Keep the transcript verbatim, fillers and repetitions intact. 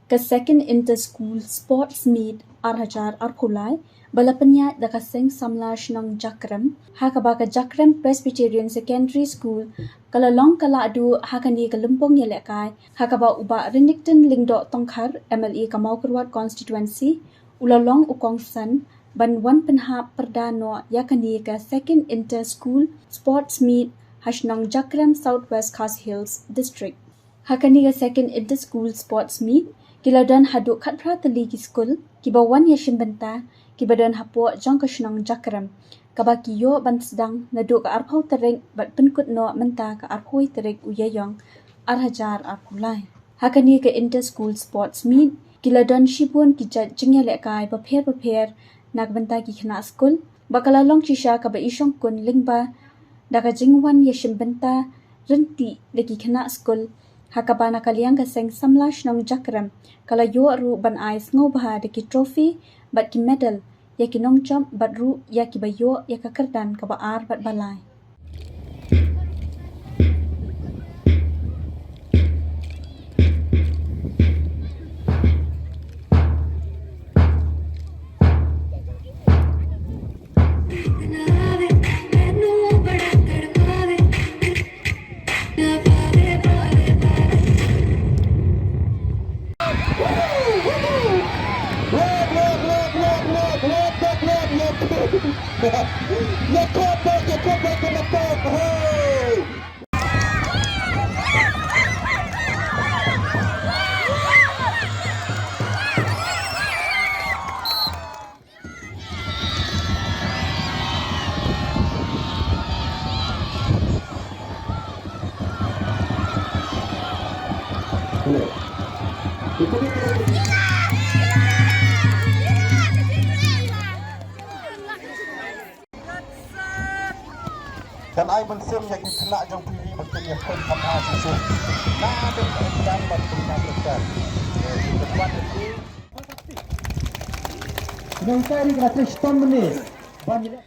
Ka Second Inter-School Sports Meet ar hajar arphew lai ba la pynïaid da ka Seng Samla Shnong Jakrem ha kaba ka Jakrem Presbyterian Secondary School ka la long ka lahduh ha kane ka lympung ïalehkai, ha kaba u Bah Ryngkitton Lyngdoh Tongkhar, M L A ka Mawkyrwat Constituency, u la long u kongsan ban wan pynhap pyrda noh ïa kane ka Second Inter-School Sports Meet ha shnong Jakrem, South West Khasi Hills District. Ha kane ka Second Inter-School Sports Meet ki la don haduh khatphra tylli ki skul kiba wan ïashim bynta, kiba don hapoh jong ka shnong Jakrem, kaba ki ïoh ban sdang naduh ka arphew tarik bad pynkut noh mynta ka arphew tarik u Ïaïong ar hajar arphew lai. Ha kane ka Inter-School Sports Meet ki la don shibun ki jait jingïalehkai bapher bapher na ka bynta ki khynnah skul, ba ka la long shisha kaba i shongkun lyngba da ka jingwan ïashim bynta ryntih da ki khynnah skul, ha kaba na ka liang ka Seng Samla Shnong Jakrem ka la ïoh ruh ban ai sngewbha da ki trophy bad ki medal ïa ki nongjop bad ruh ïa kiba ïoh ïa ka kyrdan kaba ar bad ba lai. Kan ai mynsiem ïa ki khynnah jong phi ba kin ïa khun kata shisha. Na dei ka jam ban pynjam lukar. Nang cari kena tris ton menit. Ban ïa